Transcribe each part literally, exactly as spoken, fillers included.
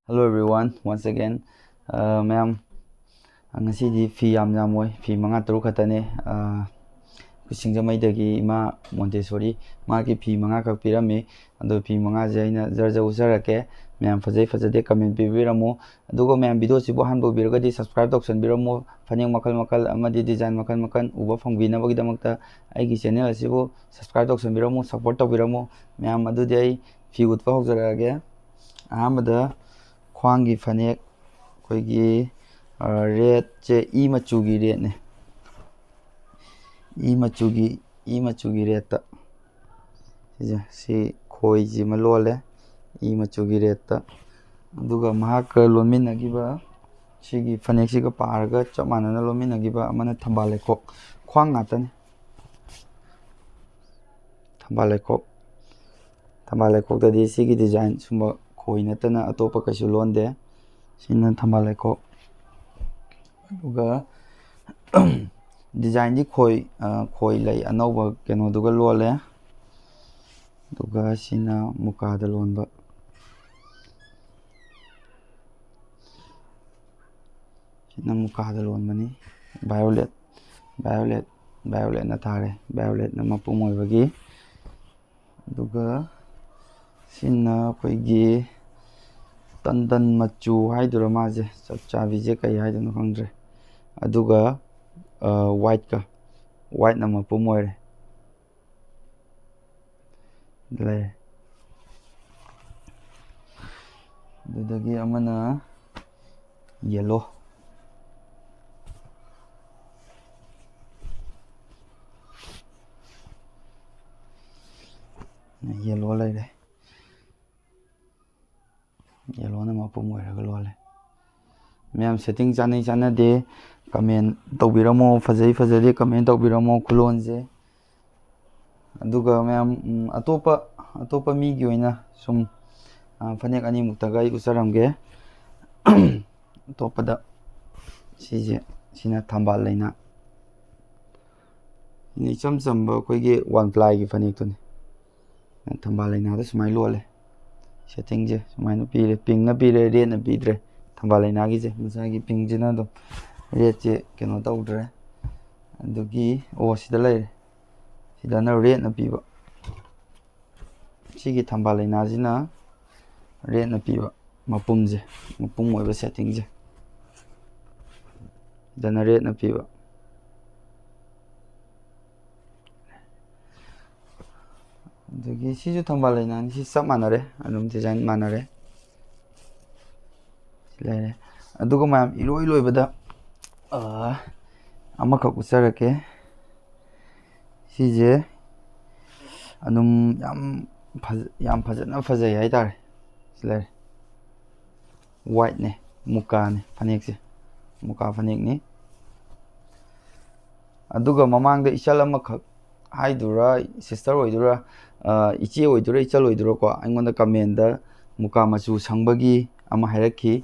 Hello everyone, once again. Uh, ꯃꯌꯥꯝ, ꯉꯁꯤꯗꯤ ꯐꯤ ꯌꯥꯝ ꯌꯥꯝꯃꯣꯏ, ꯐꯤ ꯃꯉꯥ ꯇꯔꯨꯛ ꯈꯛꯇꯅꯦ꯫ Uh, ꯑꯩꯈꯣꯏ ꯁꯤꯡꯖꯃꯩꯗꯒꯤ ꯏꯃꯥ ꯃꯣꯟꯇꯦꯁꯣꯔꯤ, ꯃꯥꯒꯤ ꯐꯤ ꯃꯉꯥꯈꯛ ꯄꯤꯔꯝꯃꯤ꯫ ꯑꯗꯣ ꯐꯤ ꯃꯉꯥꯁꯦ ꯑꯩꯅ ꯖꯔ ꯖꯔ ꯎꯠꯆꯔꯛꯀꯦ꯫ ꯃꯌꯥꯝ ꯐꯖꯩ ꯐꯖꯗꯦ comment ꯄꯤꯕꯤꯔꯝꯃꯨ꯫ ꯑꯗꯨꯒ ꯃꯌꯥꯝ video ꯁꯤꯕꯨ ꯑꯍꯥꯟꯕ ꯎꯕꯤꯔꯒꯗꯤ subscribe ꯇꯧꯁꯟꯕꯤꯔꯝꯃꯨ꯫ ꯐꯅꯦꯛ ꯃꯈꯜ ꯃꯈꯜ ꯑꯃꯗꯤ design ꯃꯈꯜ ꯃꯈꯜ ꯎꯕ ꯐꯪꯕꯤꯅꯕꯒꯤꯗꯃꯛꯇ ꯑꯩꯒꯤ channel ꯑꯁꯤꯕꯨ subscribe ꯇꯧꯁꯟꯕꯤꯔꯝꯃꯨ, support ꯇꯧꯕꯤꯔꯝꯃꯨ꯫ ꯃꯌꯥꯝ, ꯑꯗꯨꯗꯤ ꯑꯩ ꯐꯤ ꯎꯠꯄ ꯍꯧꯖꯔꯛꯑꯒꯦ꯫ ꯑꯍꯥꯟꯕꯗ ꯈ꯭ꯋꯥꯡꯒꯤ ꯐꯅꯦꯛ, ꯑꯩꯈꯣꯏꯒꯤ, ꯑ, redꯁꯦ ꯏ ꯃꯆꯨꯒꯤ redꯅꯦ꯫ ꯏ ꯃꯆꯨꯒꯤ, ꯏ ꯃꯆꯨꯒꯤ redꯇ꯫ ꯁꯤꯁꯦ, ꯁꯤ ꯈꯣꯏꯁꯤꯃ ꯂꯣꯜꯂꯦ, ꯏ ꯃꯆꯨꯒꯤ redꯇ꯫ ꯑꯗꯨꯒ ꯃꯍꯥꯛꯀ ꯂꯣꯟꯃꯤꯟꯅꯈꯤꯕ, ꯁꯤꯒꯤ ꯐꯅꯦꯛꯁꯤꯒ ꯄꯥꯔꯒ ꯆꯞ ꯃꯥꯟꯅꯅ ꯂꯣꯟꯃꯤꯟꯅꯈꯤꯕ ꯑꯃꯅ ꯊꯝꯕꯥꯜ ꯂꯩꯈꯣꯛ, ꯈ꯭ꯋꯥꯡ ꯉꯥꯛꯇꯅꯤ꯫ ꯊꯝꯕꯥꯜ ꯂꯩꯈꯣꯛ, ꯊꯝꯕꯥꯜ ꯂꯩꯈꯣꯛꯇꯗꯤ ꯁꯤꯒꯤ design ꯁꯨꯝꯕ ꯈꯣꯏ ꯅꯠꯇꯅ ꯑꯇꯣꯞꯄ ꯀꯩꯁꯨ ꯂꯣꯟꯗꯦ꯫ ꯁꯤꯅ ꯊꯝꯕꯥꯜ ꯂꯩꯈꯣꯛ꯫ ꯑꯗꯨꯒ designꯗꯤ ꯈꯣꯏ, ꯑ, ꯈꯣꯏ ꯂꯩ ꯑꯅꯧꯕ ꯀꯩꯅꯣꯗꯨꯒ ꯂꯣꯜꯂꯦ꯫ ꯑꯗꯨꯒ ꯁꯤꯅ ꯃꯨꯀꯥꯗ ꯂꯣꯟꯕ꯫ ꯁꯤꯅ ꯃꯨꯀꯥꯗ ꯂꯣꯟꯕꯅꯤ꯫ Violet, violet, violetꯅ ꯊꯥꯔꯦ꯫ Violetꯅ ꯃꯄꯨꯝ ꯑꯣꯏꯕꯒꯤ꯫ ꯑꯗꯨꯒ ꯁꯤꯅ ꯑꯩꯈꯣꯏꯒꯤ ꯇꯟꯗꯟ ꯃꯆꯨ ꯍꯥꯏꯗꯨꯔꯥ, ꯃꯥꯁꯦ ꯆꯞ ꯆꯥꯕꯤꯁꯦ ꯀꯩ ꯍꯥꯏꯗꯣꯏꯅꯣ ꯈꯪꯗ꯭ꯔꯦ꯫ ꯑꯗꯨꯒ, ꯑ, whiteꯀ, whiteꯅ ꯃꯄꯨꯝ ꯑꯣꯏꯔꯦ꯫ ꯂꯩꯔꯦ꯫ ꯑꯗꯨꯗꯒꯤ ꯑꯃꯅ yellow꯫ Yellow ꯂꯩꯔꯦ꯫ Yellowꯅ ꯃꯄꯨꯝ ꯑꯣꯏꯔꯒ ꯂꯣꯜꯂꯦ꯫ ꯃꯌꯥꯝ, setting ꯆꯥꯅꯩ ꯆꯥꯅꯗꯦ comment ꯇꯧꯕꯤꯔꯝꯃꯣ, ꯐꯖꯩ ꯐꯖꯗꯦ comment ꯇꯧꯕꯤꯔꯝꯃꯣ ꯈꯨꯂꯣꯟꯁꯦ꯫ ꯑꯗꯨꯒ ꯃꯌꯥꯝ, ꯎꯝ, ꯑꯇꯣꯞꯄ, ꯑꯇꯣꯞꯄ ꯃꯤꯒꯤ ꯑꯣꯏꯅ ꯁꯨꯝ, ꯑ, ꯐꯅꯦꯛ ꯑꯅꯤꯃꯨꯛꯇꯒ ꯑꯩ ꯎꯠꯆꯔꯝꯒꯦ꯫ ꯑꯇꯣꯞꯄꯗ ꯁꯤꯁꯦ, ꯁꯤꯅ ꯊꯝꯕꯥꯜ ꯂꯩꯅꯥ꯫ ꯁꯤꯅ ꯏꯆꯝ ꯆꯝꯕ ꯑꯩꯈꯣꯏꯒꯤ one plyꯒꯤ ꯐꯅꯦꯛꯇꯨꯅꯤ꯫ ꯊꯝꯕꯥꯜ ꯂꯩꯅꯥꯗ ꯁꯨꯃꯥꯏꯅ ꯂꯣꯜꯂꯦ꯫ ꯁꯦꯠꯇꯤꯡꯁꯦ ꯁꯨꯃꯥꯏꯅ ꯄꯤꯔꯦ, ꯄꯤꯡꯅ ꯄꯤꯔꯦ, ꯔꯦꯠꯅ ꯄꯤꯗ꯭ꯔꯦ꯫ ꯊꯝꯕꯥꯜ ꯂꯩꯅꯥꯒꯤꯁꯦ ꯃꯁꯥꯒꯤ ꯄꯤꯡꯁꯤꯅ ꯑꯗꯨꯝ ꯔꯦꯠꯁꯦ ꯀꯩꯅꯣ ꯇꯧꯗ꯭ꯔꯦ꯫ ꯑꯗꯨꯒꯤ ꯑꯣ ꯁꯤꯗ ꯂꯩꯔꯦ꯫ ꯁꯤꯗꯅ ꯔꯦꯠꯅ ꯄꯤꯕ꯫ ꯁꯤꯒꯤ ꯊꯝꯕꯥꯜ ꯂꯩꯅꯥꯁꯤꯅ ꯔꯦꯠꯅ ꯄꯤꯕ ꯃꯄꯨꯝꯁꯦ, ꯃꯄꯨꯝ ꯑꯣꯏꯕ ꯁꯦꯠꯇꯤꯡꯁꯦ꯫ ꯁꯤꯗꯅ ꯔꯦꯠꯅ ꯄꯤꯕ꯫ ꯑꯗꯒꯤ ꯁꯤꯁꯨ ꯊꯝꯕꯥꯜ ꯂꯩꯅꯥꯅꯤ, ꯁꯤ ꯆꯞ ꯃꯥꯟꯅꯔꯦ, ꯑꯗꯨꯝ ꯗꯤꯖꯥꯏꯟ ꯃꯥꯟꯅꯔꯦ꯫ ꯁꯤ ꯂꯩꯔꯦ꯫ ꯑꯗꯨꯒ ꯃꯌꯥꯝ ꯏꯔꯣꯏ ꯂꯣꯏꯕꯗ ꯑꯥ, ꯑꯃꯈꯛ ꯎꯠꯆꯔꯛꯀꯦ꯫ ꯁꯤꯁꯦ ꯑꯗꯨꯝ ꯌꯥꯝ ꯐꯖ- ꯌꯥꯝ ꯐꯖꯅ ꯐꯖꯩ ꯍꯥꯏꯇꯥꯔꯦ꯫ ꯁꯤ ꯂꯩꯔꯦ꯫ ꯋꯥꯏꯠꯅꯦ, ꯃꯨꯀꯥꯅꯦ ꯐꯅꯦꯛꯁꯦ, ꯃꯨꯀꯥ ꯐꯅꯦꯛꯅꯤ꯫ ꯑꯗꯨꯒ ꯃꯃꯥꯡꯗ ꯏꯆꯜ ꯑꯃꯈꯛ ꯍꯥꯏꯗꯨꯔꯥ, ꯁꯤꯁꯇꯔ ꯑꯣꯏꯗꯨꯔꯥ, ꯑ, ꯏꯆꯦ ꯑꯣꯏꯗꯨꯔꯥ, ꯏꯆꯜ ꯑꯣꯏꯗꯨꯔꯥꯀꯣ, ꯑꯩꯉꯣꯟꯗ ꯀꯃꯦꯟꯗ ꯃꯨꯀꯥ ꯃꯆꯨ ꯁꯪꯕꯒꯤ ꯑꯃ ꯍꯥꯏꯔꯛꯈꯤ꯫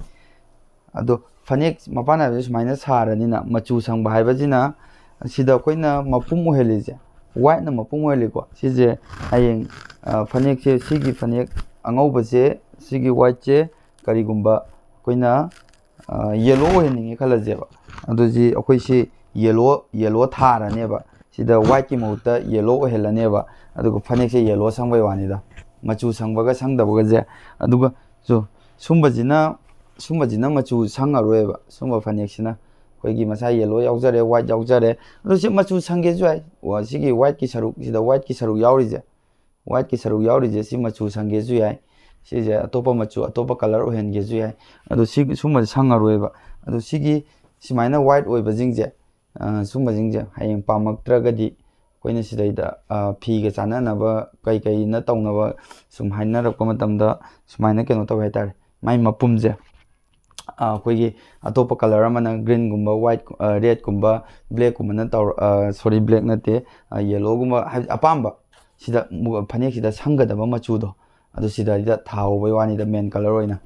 ꯑꯗꯣ ꯐꯅꯦꯛ ꯃꯄꯥꯟ ꯅꯥꯏꯕꯁꯦ ꯁꯨꯃꯥꯏꯅ ꯁꯥꯔꯅꯤꯅ, ꯃꯆꯨ ꯁꯪꯕ ꯍꯥꯏꯕꯁꯤꯅ ꯁꯤꯗ ꯑꯩꯈꯣꯏꯅ ꯃꯄꯨꯝ ꯑꯣꯏꯍꯜꯂꯤꯁꯦ, ꯋꯥꯏꯠꯅ ꯃꯄꯨꯝ ꯑꯣꯏꯍꯜꯂꯤꯀꯣ꯫ ꯁꯤꯁꯦ ꯍꯌꯦꯡ, ꯑ, ꯐꯅꯦꯛꯁꯦ, ꯁꯤꯒꯤ ꯐꯅꯦꯛ ꯑꯉꯧꯕꯁꯦ, ꯁꯤꯒꯤ ꯋꯥꯏꯠꯁꯦ ꯀꯔꯤꯒꯨꯝꯕ ꯑꯩꯈꯣꯏꯅ, ꯑ, ꯌꯦꯂꯣ ꯑꯣꯏꯍꯟꯅꯤꯡꯉꯦ ꯈꯜꯂꯁꯦꯕ꯫ ꯑꯗꯨꯗꯤ ꯑꯩꯈꯣꯏ ꯁꯤ ꯌꯦꯂꯣ, ꯌꯦꯂꯣ ꯊꯥꯔꯅꯦꯕ꯫ ꯁꯤꯗ ꯋꯥꯏꯠꯀꯤ ꯃꯍꯨꯠꯇ ꯌꯦꯂꯣ ꯑꯣꯏꯍꯜꯂꯅꯦꯕ꯫ ꯑꯗꯨꯒ ꯐꯅꯦꯛꯁꯦ ꯌꯦꯂꯣ ꯁꯪꯕꯩ ꯋꯥꯅꯤꯗ, ꯃꯆꯨ ꯁꯪꯕꯒ ꯁꯪꯗꯕꯒꯁꯦ꯫ ꯑꯗꯨꯒ ꯁꯨ-, ꯁꯨꯝꯕꯁꯤꯅ, ꯁꯨꯝꯕꯁꯤꯅ ꯃꯆꯨ ꯁꯪꯉꯔꯣꯏꯕ꯫ ꯁꯨꯝꯕ ꯐꯅꯦꯛꯁꯤꯅ ꯑꯩꯈꯣꯏꯒꯤ ꯃꯁꯥ ꯌꯦꯂꯣ ꯌꯥꯎꯖꯔꯦ, ꯋꯥꯏꯠ ꯌꯥꯎꯖꯔꯦ꯫ ꯑꯗꯣ ꯁꯤ ꯃꯆꯨ ꯁꯪꯒꯦꯁꯨ ꯌꯥꯏ꯫ ꯋꯥ-, ꯁꯤꯒꯤ ꯋꯥꯏꯠꯀꯤ ꯁꯔꯨꯛ, ꯁꯤꯗ ꯋꯥꯏꯠꯀꯤ ꯁꯔꯨꯛ ꯌꯥꯎꯔꯤꯁꯦ, ꯋꯥꯏꯠꯀꯤ ꯁꯔꯨꯛ ꯌꯥꯎꯔꯤꯁꯦ, ꯁꯤ ꯃꯆꯨ ꯁꯪꯒꯦꯁꯨ ꯌꯥꯏ꯫ ꯁꯤꯁꯦ ꯑꯇꯣꯞꯄ ꯃꯆꯨ, ꯑꯇꯣꯞꯄ ꯀꯂꯔ ꯑꯣꯏꯍꯟꯒꯦꯁꯨ ꯌꯥꯏ꯫ ꯑꯗꯣ ꯁꯤ, ꯁꯨꯝꯕꯁꯦ ꯁꯪꯉꯔꯣꯏꯕ꯫ ꯑꯗꯣ ꯁꯤꯒꯤ ꯁꯨꯃꯥꯏꯅ ꯋꯥꯏꯠ ꯑꯣꯏꯕꯁꯤꯡꯁꯦ, ꯑ, ꯁꯨꯝꯕꯁꯤꯡꯁꯦ ꯍꯌꯦꯡ ꯄꯥꯝꯃꯛꯇ꯭ꯔꯒꯗꯤ ꯑꯩꯈꯣꯏꯅ ꯁꯤꯗꯩꯗ, ꯑ, ꯐꯤꯒ ꯆꯥꯟꯅꯅꯕ ꯀꯩ ꯀꯩꯅ ꯇꯧꯅꯕ ꯁꯨꯝ ꯍꯥꯏꯅꯔꯛꯄ ꯃꯇꯝꯗ ꯁꯨꯃꯥꯏꯅ ꯀꯩꯅꯣ ꯇꯧꯋꯦ ꯍꯥꯏꯇꯥꯔꯦ, ꯃꯥꯏ ꯃꯄꯨꯝꯁꯦ꯫ ꯑ, ꯑꯩꯈꯣꯏꯒꯤ ꯑꯇꯣꯞꯄ ꯀꯂꯔ ꯑꯃꯅ ꯒ꯭ꯔꯤꯟꯒꯨꯝꯕ, ꯋꯥꯏꯠ, ꯑ, ꯔꯦꯠꯀꯨꯝꯕ, ꯕ꯭ꯂꯦꯛꯀꯨꯝꯕꯅ ꯇꯧꯔ-, ꯑ, ꯁꯣꯔꯤ, ꯕ꯭ꯂꯦꯛ ꯅꯠꯇꯦ, ꯑ, ꯌꯦꯂꯣꯒꯨꯝꯕ, ꯍꯥꯏꯕꯗꯤ ꯑꯄꯥꯝꯕ ꯁꯤꯗ ꯃꯨ-, ꯐꯅꯦꯛꯁꯤꯗ ꯁꯪꯒꯗꯕ ꯃꯆꯨꯗꯣ, ꯑꯗꯨ ꯁꯤꯗꯩꯗ ꯊꯥꯍꯧꯕꯩ ꯋꯥꯅꯤꯗ, ꯃꯦꯟ ꯀꯂꯔ ꯑꯣꯏꯅ꯫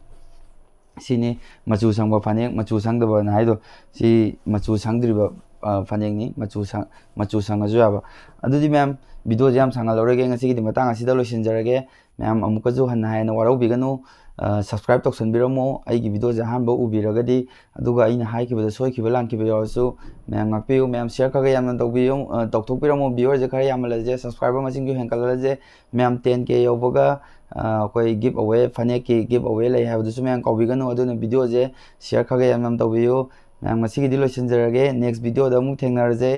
ꯁꯤꯅꯤ ꯃꯆꯨ ꯁꯪꯕ ꯐꯅꯦꯛ, ꯃꯆꯨ ꯁꯪꯗꯕꯅ ꯍꯥꯏꯗꯣ꯫ ꯁꯤ ꯃꯆꯨ ꯁꯪꯗ꯭ꯔꯤꯕ, ꯑ, ꯐꯅꯦꯛꯅꯤ, ꯃꯆꯨ ꯁꯪ-, ꯃꯆꯨ ꯁꯪꯉꯁꯨ ꯌꯥꯕ꯫ ꯑꯗꯨꯗꯤ ꯃꯌꯥꯝ, ꯚꯤꯗꯤꯑꯣꯁꯦ ꯌꯥꯝ ꯁꯥꯡꯍꯜꯂꯔꯣꯏꯒꯦ, ꯉꯁꯤꯒꯤꯗꯤ ꯃꯇꯥꯡ ꯑꯁꯤꯗ ꯂꯣꯏꯁꯤꯟꯖꯔꯒꯦ꯫ ꯃꯌꯥꯝ ꯑꯃꯨꯛꯀꯁꯨ ꯍꯟꯅ ꯍꯥꯏꯅ ꯋꯥꯔꯧꯕꯤꯒꯅꯨ꯫ ꯑ, subscribe ꯇꯧꯁꯟꯕꯤꯔꯝꯃꯣ, ꯑꯩꯒꯤ video ꯁꯦ ꯑꯍꯥꯟꯕ ꯎꯕꯤꯔꯒꯗꯤ꯫ ꯑꯗꯨꯒ ꯑꯩꯅ ꯍꯥꯏꯈꯤꯕꯗ ꯁꯣꯏꯈꯤꯕ ꯂꯥꯟꯈꯤꯕ ꯌꯥꯎꯔꯁꯨ ꯃꯌꯥꯝ ꯉꯥꯛꯄꯤꯌꯨ꯫ ꯃꯌꯥꯝ share ꯈꯔ ꯈꯔ ꯌꯥꯝꯅ ꯇꯧꯕꯤꯌꯨ, ꯑ, ꯇꯧꯊꯣꯛꯄꯤꯔꯝꯃꯣ꯫ Viewer ꯁꯦ ꯈꯔ ꯌꯥꯝꯍꯜꯂꯁꯦ, subscriber ꯃꯁꯤꯡꯁꯨ ꯍꯦꯟꯒꯠꯍꯜꯂꯁꯦ꯫ ꯃꯌꯥꯝ ten K ꯌꯧꯕꯒ, ꯑ, ꯑꯩꯈꯣꯏ give away, ꯐꯅꯦꯛꯀꯤ give away ꯂꯩ ꯍꯥꯏꯕꯗꯨꯁꯨ ꯃꯌꯥꯝ ꯀꯥꯎꯕꯤꯒꯅꯨ꯫ ꯑꯗꯨꯅ video ꯁꯦ share ꯈꯔ ꯈꯔ ꯌꯥꯝ ꯌꯥꯝ ꯇꯧꯕꯤꯌꯨ꯫ ꯃꯌꯥꯝ ꯉꯁꯤꯒꯤꯗꯤ ꯂꯣꯏꯁꯤꯟꯖꯔꯒꯦ, next video ꯗ ꯑꯃꯨꯛ ꯊꯦꯡꯅꯔꯁꯦ꯫